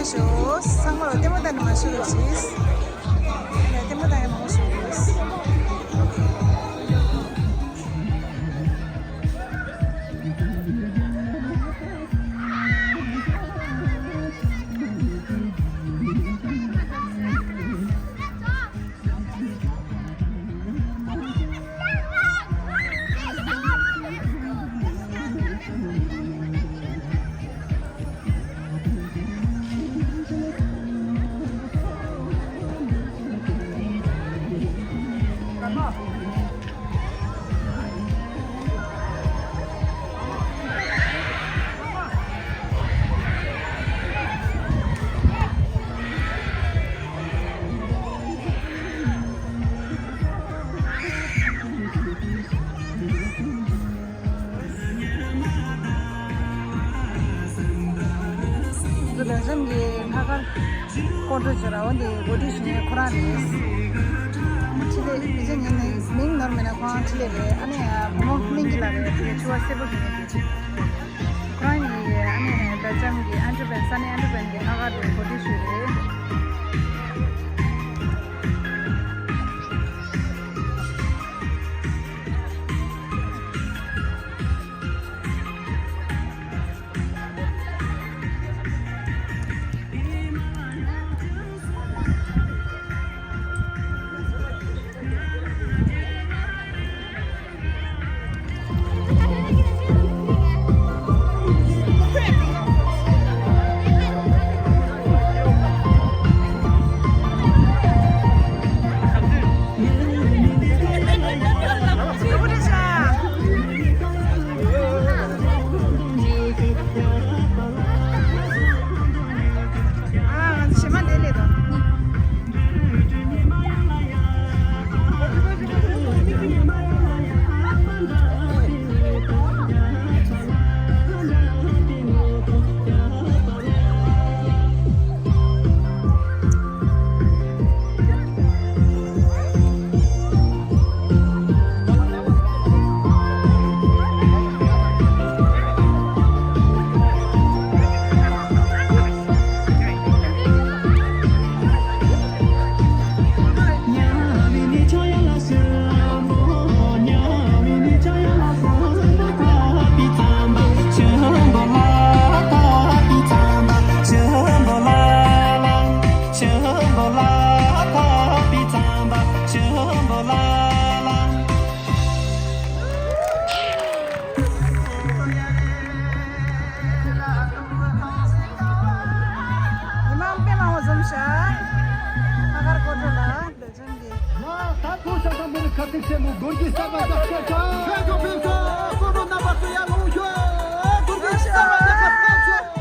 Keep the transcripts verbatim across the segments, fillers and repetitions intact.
ཞོ། ཚང་མ་ལ་ལྟད་མོ་ལྟ་ནས་མ་ཤོར་རོགས་གྱིས། ལྟད་མོ་ལྟ་ཡག་མང་པོ་ཞིག་ཡོད། ལྡབ་འཇམ་གྱི་ལྷག་དཀར་སྐོར་བྲོ་བྱེད་ར་བ་འདི་གོ་སྒྲིག་ཞུ་མཁན་ཁོ་རང་རེད། འཕྲིན་ལས་དེ་ཚོ་ཉན་ནས་མིང་ནོར་མེད་ན་ཁོ་རང་འཕྲིན་ལས་རེད། ཨ་ནི་བུ་མོ་སྨན་གྱི་ལགས་རེད། དེ་ཚོ་ཕྱུ་པ་སེར་པོ་ཞིག་ཡོད་དེ། ཁོ་རང་གཉིས་ཀྱིས་ཨ་ནི་ལྡབ་འཇམ་གྱི་ཨན་ཏྲོ་པན་ས་གནས་ཨན་ཏྲོ་པན་གྱི་ལྷག་དཀར་དེ་གོ་སྒྲིག་ཞུས་རེད། ཉི་མ་དཔེ་མང་པོ་འཛོམས་ཤག་ལྷག་དཀར་སྐོར་བྲོ་ལ་འདོད་ཆེན་གྱི། ད་ཐུགས་ཤ་ཚ་མོ་རི་ཁ་ཐུག་ཆེན་མོ་སྒོར་གྱི་ས་པ་ཟག་ཆེ་ཆ། ཆོས་སྐྱོང་ཕུན་ཚོགས་བསོད་ནམས་རྣམ་པ་ཚོ་ཡར་ལོངས་ཤོག་སྒོར་གྱི་ས་པ་ཟག་ཆེ་ཆ།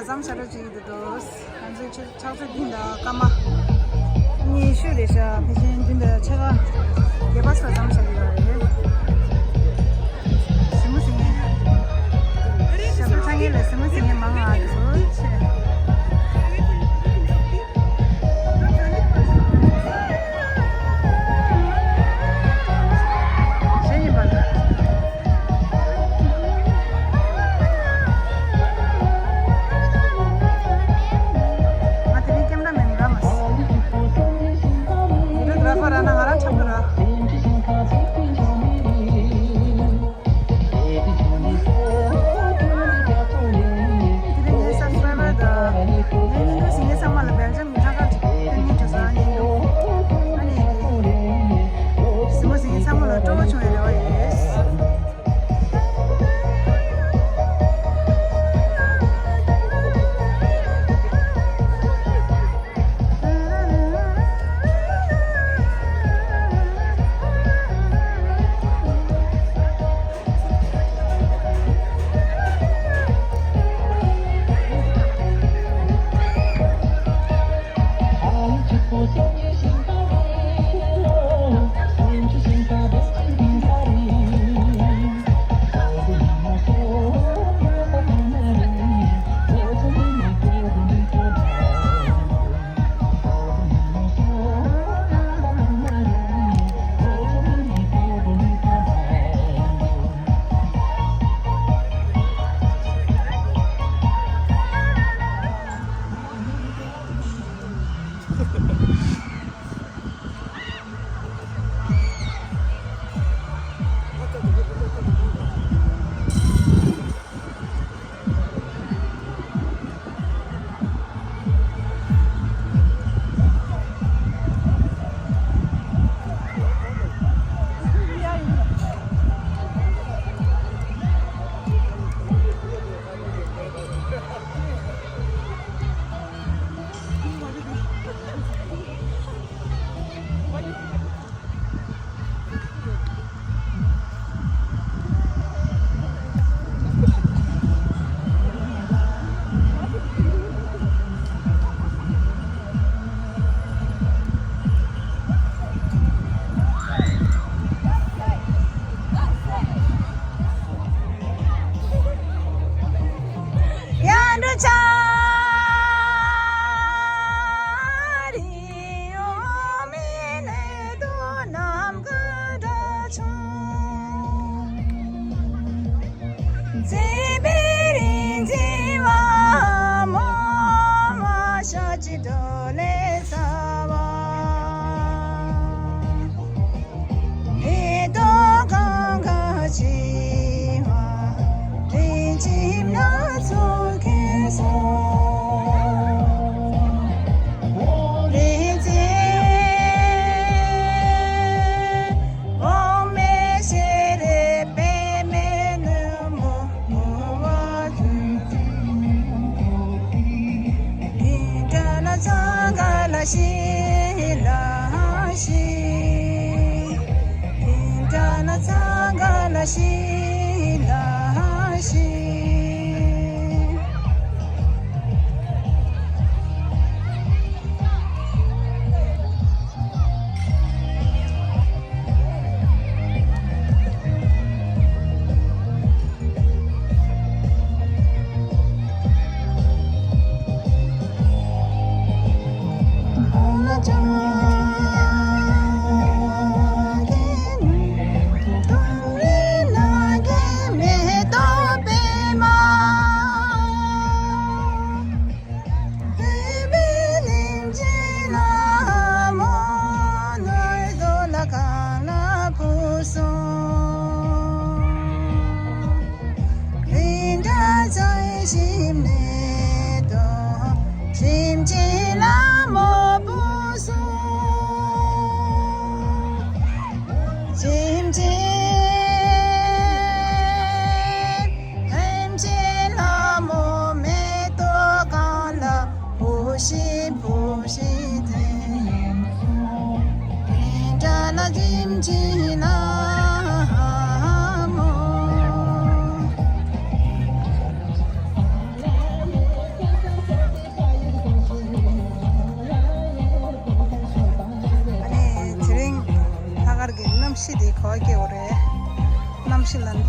ཙམ་ཤ་ར་ཅིག་འདུག་ང་ཚོའི་ཕྱིར་ཕྱག་མཛོད་འདི་དང་སྐར་མ་གཉིས་ཤུ་རེད་ཤག་ཕལ་ཆེར་འདི་འདྲ་ཆ་ག་བརྒྱད་པ་སོགས་ཙམ་ཤ་ར་ཡོད་རེད། གཟིགས་མོ་གཟིགས་མཁན། ཞབས་བྲོ་འཁྲབ་མཁན་ལ་གཟིགས་མོ་གཟིགས་མཁན་མང་ང་འདུག་ཆེ། གཞན་ཡིན་པ་ལ། ང་དེ་རིང་ཀེམ་ར་མེན་ར་མ་སོང་། ཡི་ར་ག་ར་ཕ་ར་ན་ང་རང་འཁྲབ་གི་ར། དེ་རིང་ངའི་སབ་སི་ཀ་རའི་བར་དང་ངའི་བརྙན་ཐུང་གཟིགས་མཁན་ཚང་མ་ལ་སྦེལ་ཇམ་གྱི་ཐང་ཀར་ཅིག་སྟོན་གྱིན་འགྲོ་སོང་། བརྙན་ཐུང་ཨ་ནི་གཟིགས་མོ་གཟིགས་མཁན་ཚང་མ་ལ་སྤྲོ་བོ་བྱུང་བའི་རེ་བ་ཡོད།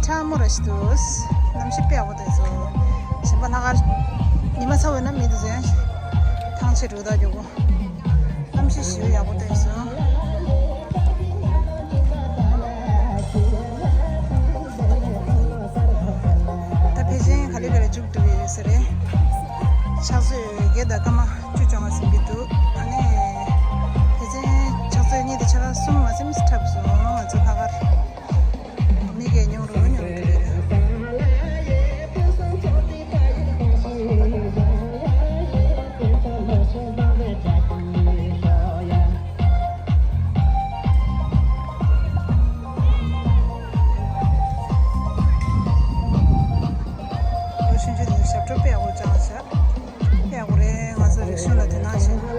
ཁྲ་མོ་ར་ཞིག་འདུག་གནམ་གཤིས་དཔེ་ཡག་པོ་འདུག་སོ། གཞན་པ་ལྷག་དཀར་ཉི་མ་ཚ་བས་ན་མི་འདུག་ཟེར་ཡང་ཐང་ཆད་འགྲོ་ད་མགྱོགས་པོ། གནམ་གཤིས་ཞེ་པོ་ཡག་པོ་འདུག་སོ། ད་ཕལ་ཆེར་ག་ལེ་ག་ལེ་མཇུག་སྒྲིལ་ཡོད་ས་རེད། ཕྱག་ཚོད་བརྒྱད་དང་སྐར་མ་བཅུ་བཅོ་ལྔ་ཟིན་གྱི་འདུག་ཨ་ནི་ཕལ་ཆེར་ཕྱག་ཚོད་གཉིས་དང་ཕྱེད་ཀ་གསུམ་མ་ཟིན་འཁྲབ་སོང་། ང་ཚོ་ལྷག་དཀར། མི་གས་ཉུང་རུ་ཉུང་རུ་འགྲོ་གི་འདུག་ལོ་ཆུང་ཆུང་དེ་ཞབས་བྲོ་དཔེ་ཡག་པོ་བཅངས་བཞག་ཡག་པོ་རེད། ང་ཚོ་རིག་གཞུང་ལ་དོ་སྣང་བྱེད།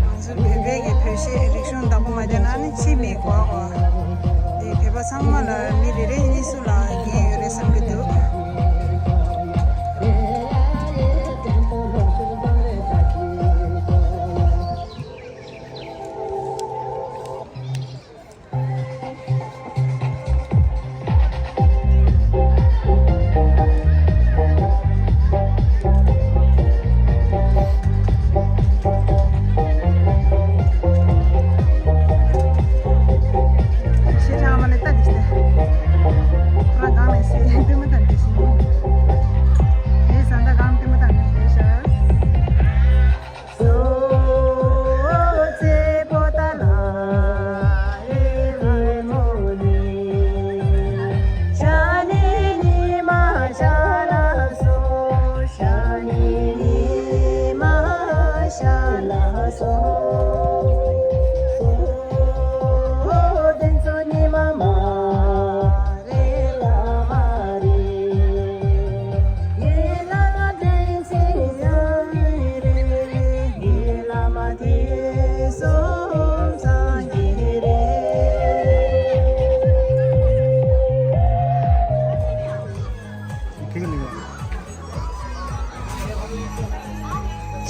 ང་ཚོ་བོད་པའི་གི་བོད་གཞས་རིག་གཞུང་བདག་པོ་མ་རྒྱག་ན་ནི་ཕྱིའི་མིས་གོ་གོ། དེ་བོད་པ་ཚང་མ་ལ་མི་རེ་རེ་གཉིས་གསུམ་ལ་འགན་ཡོད་རེད་བསམ་གྱི་འདུག་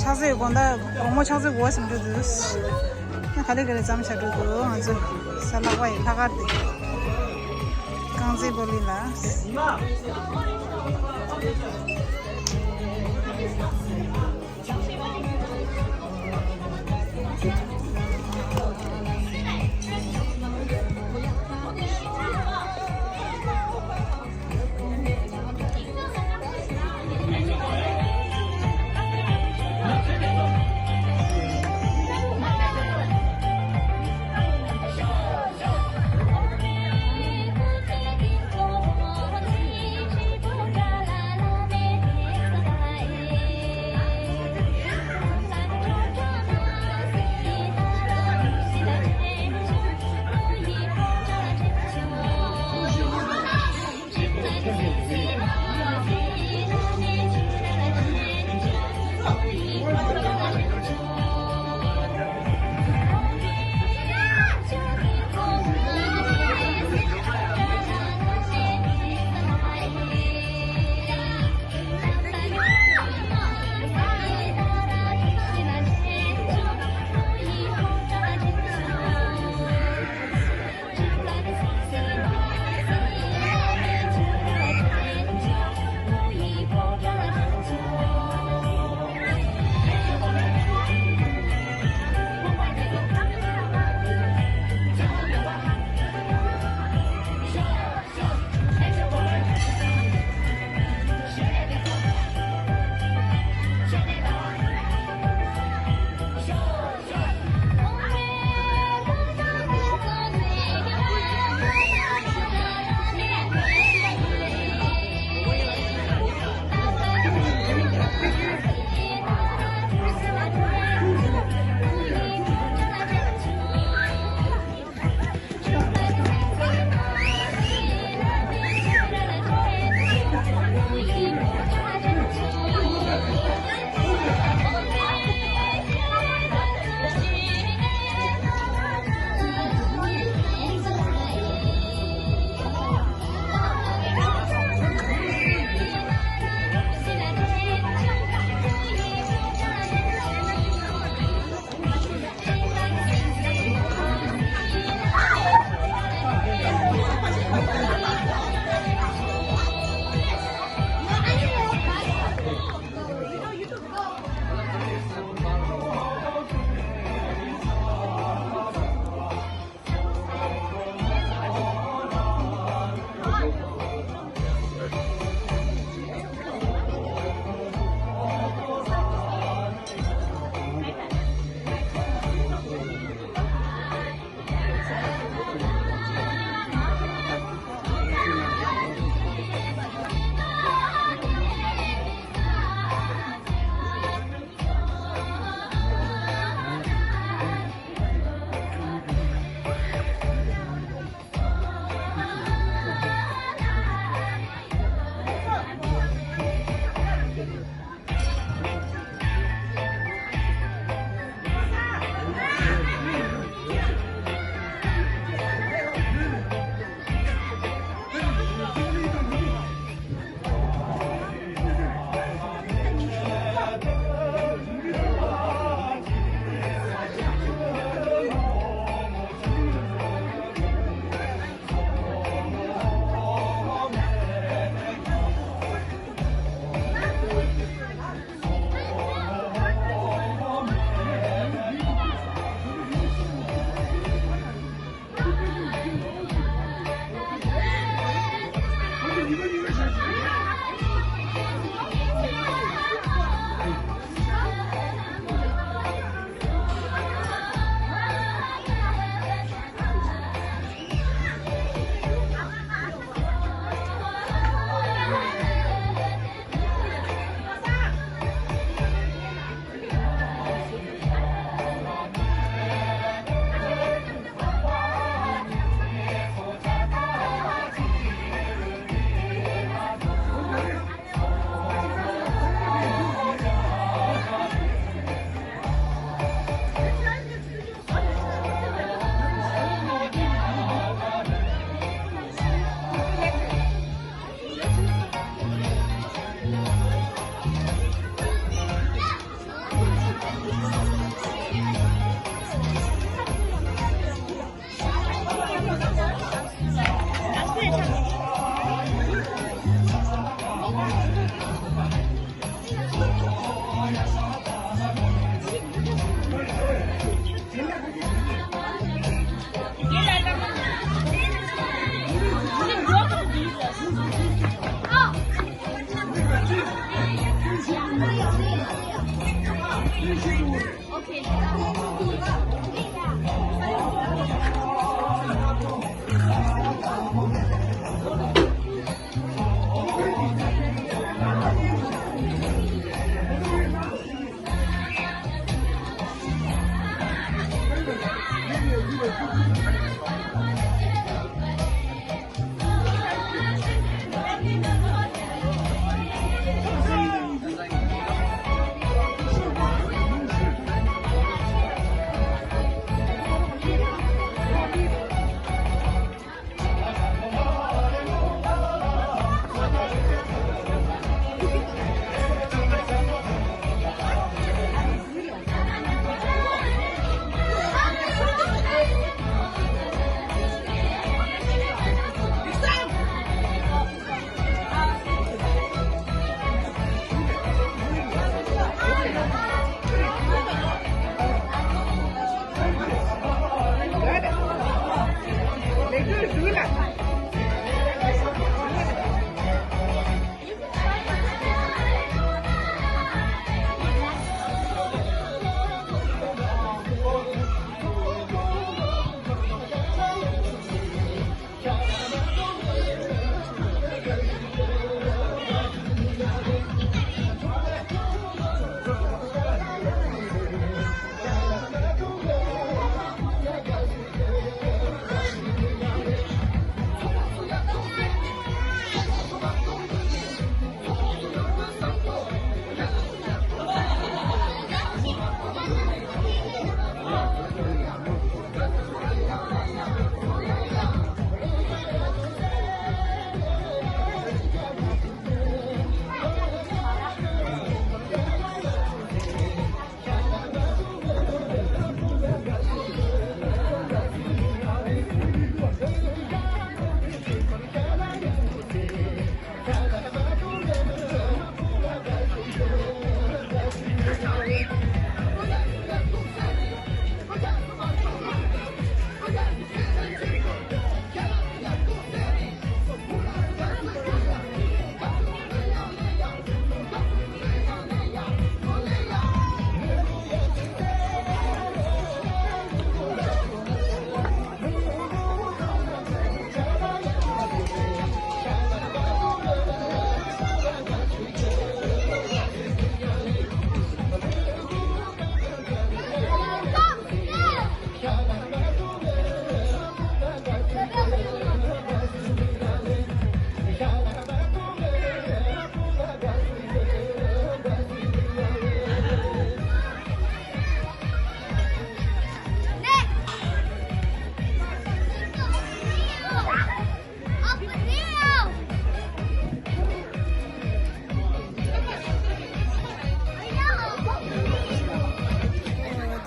ཕྱག་ཚོད་དགོང་དག་དགོང་མོ་ཕྱག་ཚོད་དགུ་པ་ཟིན་འགྲོ་འདུག་ཡང་ག་ལེ་ག་ལེ་མཚམས་བཞག་འགྲོ་འདུག་ང་ཚོ་གཟའ་ལྷག་པ་ཡི་ལྷག་དཀར་དེ། རྐང་རྩེད་སྤོ་ལོ་ལ།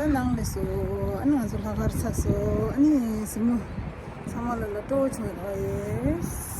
ད་ནང་ལས་སོ། ཨ་ནི་ང་ཚོ་ལྷག་དཀར་ཚར་སོ། ཨ་ནི་གཟིགས་མོ་ཚང་མ་ལ་ལ་སྤྲོ་བོ་བྱུང་ཡོད་རེད།